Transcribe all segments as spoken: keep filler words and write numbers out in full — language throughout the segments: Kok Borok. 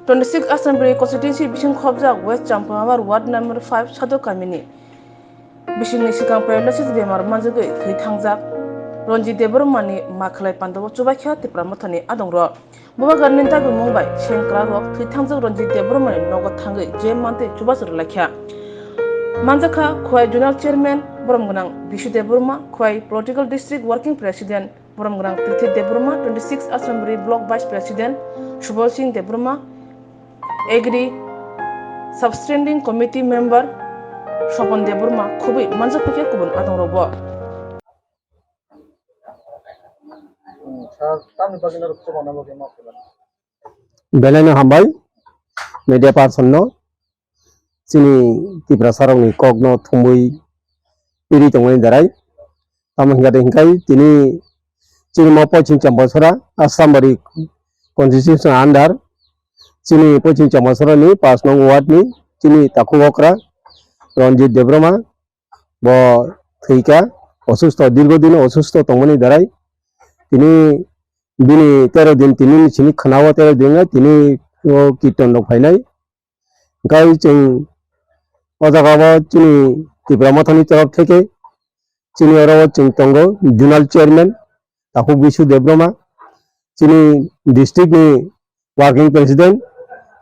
Twenty six Assembly Constituency bising khobjak West Champamar Ward number five Sadok kamini bisingni sikang paralysis bemar manjagwi thwi thangjak Ranjit Debbarmani makhlai pandao chubaikha Tipra Mothani adongrok. Bubagarni dagimung bai sengkrakrok thwi thangjak Ranjit Debbarmani nogo thangwi je mantwi chubachu rwlaikha. Manjakha Khowai Zonal Chairman Boromgwnang Bishu Debbarma, Khowai Political District Working President Boromgwnang Tirthi Debbarma, twenty six Assembly Block Vice President Subal Singh Debbarma, Agri Substanding Committee Member Sopon Debbarma khobwi manjakphaikha kubun adongrokbo. Belai no hambai media person no. Chini Tiprasa rokni kokno thumwi piri tongmani darai. Tamo hingkha de hingkai tini chini mo Pochim Champasora Assambari constitution under chini Pochim Champasora ni pash nong ward ni chini takhuk okra Ranjit Debbarma bo thwikha, osusto, dirgo din osusto tongmani darai. Tini bini tero din tini sini khwnao tero din tini o kirtan rok phainai. Hingkai chwng o jaga o chini Tipra Mothani torof theke chini oro o chwng tongo Zonal Chairman Takhuk Bishu Debbarma, chini district ni Working President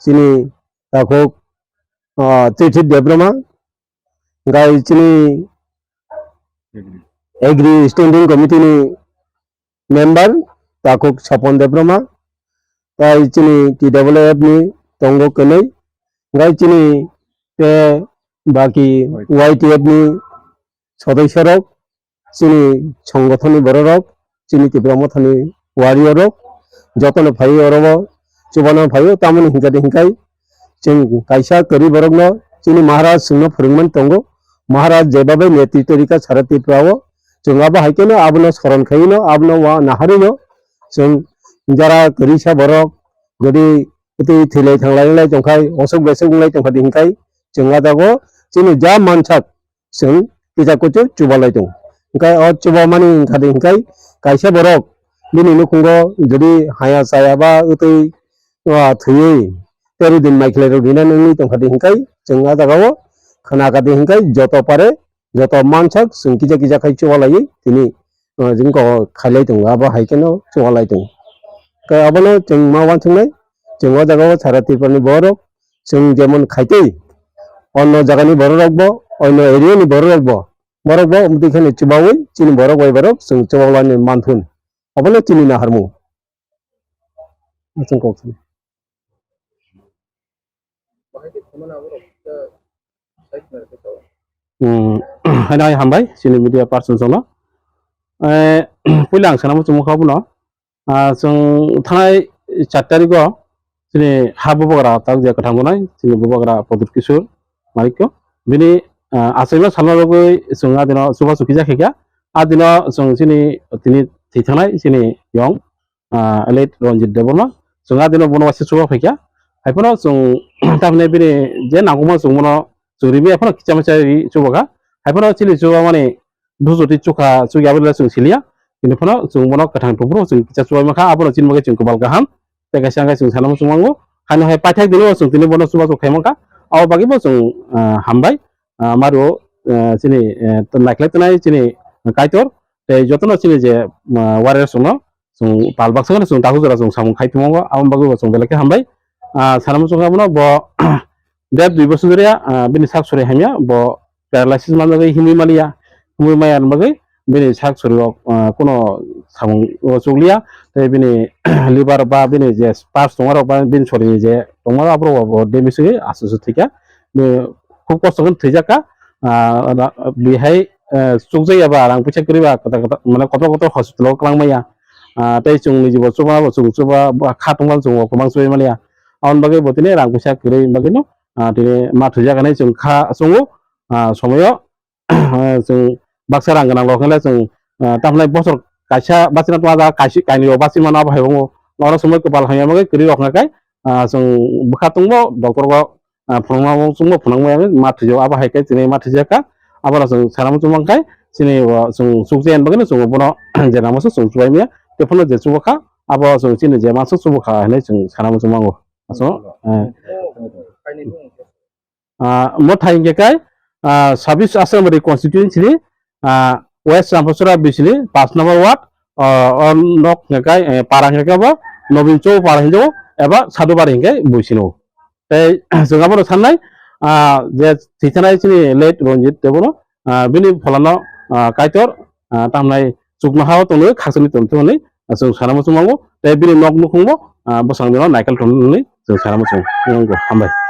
chini Takhuk, ah, Tirthi Debbarma, hingkai chini Agri Standing Committee ni member Takhuk Sopon Debbarma, tai chini T W F ni tongo kwnwi, hingkai chini te baki Y T F ni sodosyo rok, chini songothon ni borok rok, chini Tipra Mothani warrior rok, jotono phaiwi oro o chubana phaiwi, tamoni hingkha de hingkai chwng kaisa kwrwi borokno chini Maharaj chwngno phwrwngmani tongo. Maharaj jebabai netritw rikha sara Tripura o, chwng abo hai kheno abono soron khaiwi no abono wa naharwi no chwng jara kwrwisa borok jodi twi thwilai thanglai wnglai tongkhai, osok besok wnglai tongkha de hingkai chwng a jago chini ja mansak chwng kisa kuchu chubalai tongo. Hingkhe o chubamani hingkha de hingkai kaisa borok bini nukhungo jodi haya chaya ba wtwi, ah, thwiwi teri din maikhlai rok rinani wngwi tongkha de hingkai chwng a jagao khna kha de hingkai joto pare joto mansak chwng kisa kisa khai chubalaiwi tini, ah, jingko khailai tongo, abo hai kheno chubalai tongo. Hingkhe abono chwng ma uansuknai chwng o jagao sara Tripura ni borok chwng jemon khaitwi onno jagani borok rok bo, onno area ni borok rok bo, borok bo amtwi kheno chubaui chini borok bai borok chwng chubaklani manthun. Abono chini naharmung. Aswng kok sini. Hmm, haino hai hambai chini media person songno. Eh, puila ang sana muchung mukha bono. Ah, chwng thanai char tarigo chini ha bubagra tak je kwthang tongnai, chini bubagra Pradyot Kishore Manikya. Bini, ah, achaima salna bagwi chwng a dino chubachu kisa khaikha. A dino chwng chini tini thwi thanai chini yong, ah, late Ranjit Debbarma. Chwng a dino bono waisa chuba phaikha. Haiphano chwng tamni bini je nangkukmano chwng bono chwng rimwi haiphano kicha masa ri chubakha. Haiphano chini chubamani bujotwi chukha chukya abo le chwng siliya. Bini phano chwng bono kwthang tongphuru chwng kicha chubai mankha, abono chini bagwi chwng kwbal kaham. Tei kaisa hwnkhe chwng sana muchung mango. Haino hai paithak dino chwng tini bono chubachu khai mankha. Abo bagwi bo chwng, ah, hambai. Ah, mario, ah, chini, eh, naikhlai tongnai chini Kaitor. Tei jotono chini je, ah, warrior chwngno chwng pal baksa kheno chwng takhuk jora chwng samung khai tongmo, aboni bagwi bo chwng belai khe hambai. Ah, sana muchung abono bo der dui bosor dhoriya, ah, bini sak sori hamya, bo paralysis manjagwi himwi maliya, himwi maya ni bagwi bini sak sori o, ah, kuno samung o chukliya, tei bini liver ba bini je parts tongmarok ba bini sori ni je tongmarok aborok bo damage wngwi asu su thwikha, bini khub kosto khe thwijakha, ah, ra-, bihai, eh, chukjakya ba rang puisa kwrwi ba kwtal kwtal mane kotor kotor hospital o kwlangmaya, ah, tei chwng niji bo chuba bo chwng chuba ba kha tongma chwng o kwbang chubai maliya, aboni bagwi bo tini rang puisa kwrwi bagwi no, ah, tini ma thwijak hinwi chwng kha chwngo, ah, somoyo, ah, chwng baksa rang gwnang rok hinle chwng, ah, tamhinai bosor kaisa bachina tongma jaga kaisi kainwi rok bachimano abo hai wngo, oro somoi kwpal hamya bagwi kwrwi rok hwnka khe, ah, chwng bwkha tongbo doctor o, ah, phunukma chwngbo phunukma ma thwijago abo hai khe tini ma thwijakha, abono chwng sana muchung mankha chini o chwng chukjaya bagwino chwng bono je nangma se chwng chubai maya, tei phano je chuba kha abo chwng chini je mansa chuba kha hinwi chwng sana muchung mango. Aswk. Ah, mo thai hingke kai, ah, sabis Asramari constituency ni, ah, West Rampasora bisini pas number ward, ah, o nok hingke kai, eh, para hingke bo Nobin Chou para hinjo eba Sadubari hingke buisino. Tei chwng abono sannai, ah, je thithanai chini late Ranjit Debono, ah, bini pholano, ah, Kaitor, ah, tamnai chuknohao tongwi khakchangni tongthok hwnwi, ah, chwng sana muchung mango. Tei bini nok nukhungbo, ah, bwsang bino naikal tongthok hwnwi chwng sana muchung mango. Hambai.